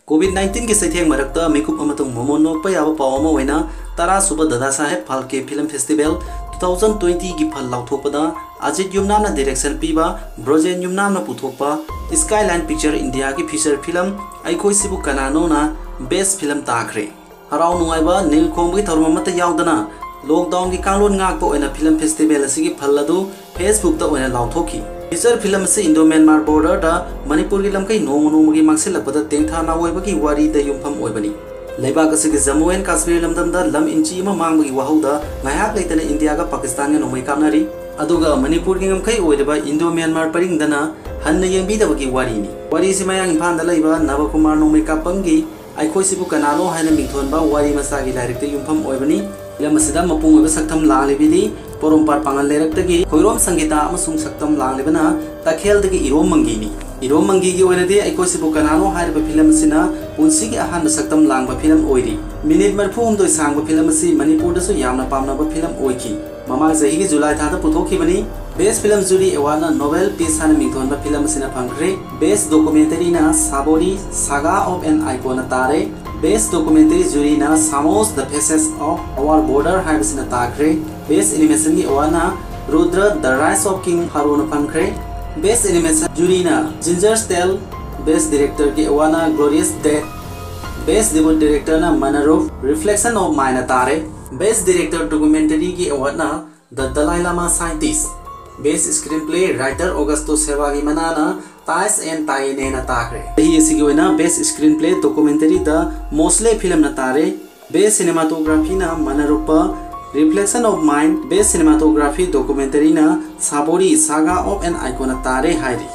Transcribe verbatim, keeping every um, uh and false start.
COVID ꯅꯥꯏꯟꯇꯤꯟꯒꯤ ꯆꯩꯊꯦꯡ ꯃꯔꯛꯇ ꯃꯤꯀꯨꯞ ꯑꯃꯇꯪ ꯃꯃꯣꯟ ꯅꯣꯛꯄ ꯌꯥꯕ ꯄꯥꯎ ꯑꯃ ꯑꯣꯏꯅ, ꯇꯔꯥ ꯁꯨꯕ Dada Saheb Phalke film festival two thousand ꯇ꯭ꯋꯦꯟꯇꯤꯒꯤ ꯐꯜ ꯂꯥꯎꯊꯣꯛꯄꯗ ꯑꯖꯤꯠ ꯌꯨꯝꯅꯥꯝꯅ ꯗꯤꯔꯦꯛꯁꯟ ꯄꯤꯕ, ꯕ꯭ꯔꯣꯖꯦꯟ ꯌꯨꯝꯅꯥꯝꯅ ꯄꯨꯊꯣꯛꯄ ꯁ꯭ꯀꯥꯏꯂꯥꯏꯟ ꯄꯤꯛꯆꯔ ꯏꯟꯗꯤꯌꯥꯒꯤ ꯐꯤꯆꯔ ꯐꯤꯂꯝ ꯑꯩꯈꯣꯏꯁꯤꯕꯨ ꯀꯅꯥꯅꯣꯅ ꯕꯦꯁ ꯐꯤꯂꯝ ꯇꯥꯈ꯭ꯔꯦ꯫ ꯍꯔꯥꯎ ꯅꯨꯡꯉꯥꯏꯕ, ꯅꯤꯜ ꯈꯣꯡꯕꯒꯤ ꯊꯧꯔꯝ ꯑꯃꯠꯇ ꯌꯥꯎꯗꯅ ꯂꯣꯛꯗꯥꯎꯟꯒꯤ ꯀꯥꯡꯂꯣꯟ ꯉꯥꯛꯄ ꯑꯣꯏꯅ ꯐꯤꯂꯝ ꯐꯦꯁꯇꯤꯚꯦꯜ ꯑꯁꯤꯒꯤ ꯐꯜ ꯑꯗꯨ ꯐꯦꯁꯕꯨꯛꯇ ꯑꯣꯏꯅ ꯂꯥꯎꯊꯣꯛꯈꯤ꯫ ꯐꯤꯆꯔ ꯐꯤꯂꯝ ꯑꯁꯤ ꯏꯟꯗꯣ ꯃ꯭ꯌꯥꯟꯃꯥꯔ ꯕꯣꯔꯗꯔꯗ ꯃꯅꯤꯄꯨꯔꯒꯤ ꯂꯝꯈꯩ ꯅꯣꯡꯃ ꯅꯣꯡꯃꯒꯤ ꯃꯥꯡꯁꯤꯜꯂꯛꯄꯗ ꯇꯦꯡꯊꯥ ꯅꯥꯑꯣꯏꯕꯒꯤ ꯋꯥꯔꯤꯗ ꯌꯨꯝꯐꯝ ꯑꯣꯏꯕꯅꯤ꯫ ꯂꯩꯕꯥꯛ ꯑꯁꯤꯒꯤ ꯖꯝꯃꯨ ꯑꯦꯟ ꯀꯥꯁꯃꯤꯔ ꯂꯝꯗꯝꯗ ꯂꯝ ꯏꯟꯆꯤ ꯑꯃ ꯃꯥꯡꯕꯒꯤ ꯋꯥꯍꯧꯗ ꯉꯥꯏꯍꯥꯛ ꯂꯩꯇꯅ ꯏꯟꯗꯤꯌꯥꯒ ꯄꯥꯀꯤꯁꯇꯥꯟꯒ ꯅꯣꯡꯃꯩ ꯀꯥꯞꯅꯔꯤ꯫ ꯑꯗꯨꯒ ꯃꯅꯤꯄꯨꯔꯒꯤ ꯉꯝꯈꯩ ꯑꯣꯏꯔꯤꯕ ꯏꯟꯗꯣ ꯃ꯭ꯌꯥꯟꯃꯥꯔ ꯄꯔꯤꯡꯗꯅ ꯍꯟꯅ ꯌꯦꯡꯕꯤꯗꯕꯒꯤ ꯋꯥꯔꯤꯅꯤ꯫ ꯋꯥꯔꯤꯁꯤ ꯃꯌꯥꯡ ꯏꯝꯐꯥꯜꯗ ꯂꯩꯕ ꯅꯕꯀꯨꯃꯥꯔ ꯅꯣꯡꯃꯩ ꯀꯥꯞꯄꯝꯒꯤ ꯑꯩꯈꯣꯏꯁꯤꯕꯨ ꯀꯅꯥꯅꯣ ꯍꯥꯏꯅ ꯃꯤꯡꯊꯣꯟꯕ ꯋꯥꯔꯤ ꯃꯆꯥꯒꯤ ꯂꯥꯏꯔꯤꯛꯇ ꯌꯨꯝꯐꯝ ꯑꯣꯏꯕꯅꯤ꯫ ꯐꯤꯂꯝ ꯑꯁꯤꯗ ꯃꯄꯨꯡ ꯑꯣꯏꯕ ꯁꯛꯇꯝ ꯂꯥꯡꯂꯤꯕꯤꯗꯤ ꯄꯣꯔꯣꯝꯄꯥꯠ ꯄꯥꯉꯜ ꯂꯩꯔꯛꯇꯒꯤ ꯈꯣꯏꯔꯣꯝ ꯁꯪꯒꯤꯇꯥ ꯑꯃꯁꯨꯡ ꯁꯛꯇꯝ ꯂꯥꯡꯂꯤꯕꯅ ꯇꯈꯦꯜꯗꯒꯤ ꯏꯔꯣꯝ ꯃꯪꯒꯤꯅꯤ꯫ ꯏꯔꯣꯝ ꯃꯪꯒꯤꯒꯤ ꯑꯣꯏꯅꯗꯤ ꯑꯩꯈꯣꯏꯁꯤꯕꯨ ꯀꯅꯥꯅꯣ ꯍꯥꯏꯔꯤꯕ ꯐꯤꯂꯝ ꯑꯁꯤꯅ ꯄꯨꯟꯁꯤꯒꯤ ꯑꯍꯥꯟꯕ ꯁꯛꯇꯝ ꯂꯥꯡꯕ ꯐꯤꯂꯝ ꯑꯣꯏꯔꯤ꯫ ꯃꯤꯅꯤꯠ ꯃꯔꯤꯐꯨ ꯍꯨꯝꯗꯣꯏ ꯁꯥꯡꯕ ꯐꯤꯂꯝ ꯑꯁꯤ ꯃꯅꯤꯄꯨꯔꯗꯁꯨ ꯌꯥꯝꯅ ꯄꯥꯝꯅꯕ ꯐꯤꯂꯝ ꯑꯣꯏꯈꯤ꯫ ꯃꯃꯥꯡ ꯆꯍꯤꯒꯤ ꯖꯨꯂꯥꯏ ꯊꯥꯗ ꯄꯨꯊꯣꯛꯈꯤꯕꯅꯤ꯫ Best Film Jury Awardꯅ Nobel Peace ꯍꯥꯏꯅ ꯃꯤꯡꯊꯣꯟꯕ ꯐꯤꯂꯝ ꯑꯁꯤꯅ ꯐꯪꯈ꯭ꯔꯦ꯫ Best Documentaryꯅ Sabori Saga of an Iconꯅ ꯇꯥꯔꯦ꯫ Best Documentary Juryꯅ Shamos: The Passage of Our Border ꯍꯥꯏꯕꯁꯤꯅ ꯇꯥꯈ꯭ꯔꯦ꯫ Best Animationꯒꯤ awardꯅ Rudra: The Rise of King Pharaohꯅ ꯐꯪꯈ꯭ꯔꯦ꯫ Best Animation Juryꯅ Ginger's Tale, Best Directorꯒꯤ awardꯅ Glorious Death, Best Debut Directorꯅ Manarup: Reflection of Mindꯅ ꯇꯥꯔꯦ꯫ Best Director Documentaryꯒꯤ awardꯅ The Dalai Lama Scientist, Best Screenplay Writer Augusto Sevagi Manana Ties and Tayenena ꯇꯥꯈ꯭ꯔꯦ꯫ ꯆꯍꯤ ꯑꯁꯤꯒꯤ ꯑꯣꯏꯅ Best Screenplay Documentary The Mosley Filmꯅ ꯇꯥꯔꯦ꯫ Best Cinematographyꯅ Manarupa: Reflection of Mind, Best Cinematography Documentaryꯅ Sabori: Saga of an Iconꯅ ꯇꯥꯔꯦ ꯍꯥꯏꯔꯤ꯫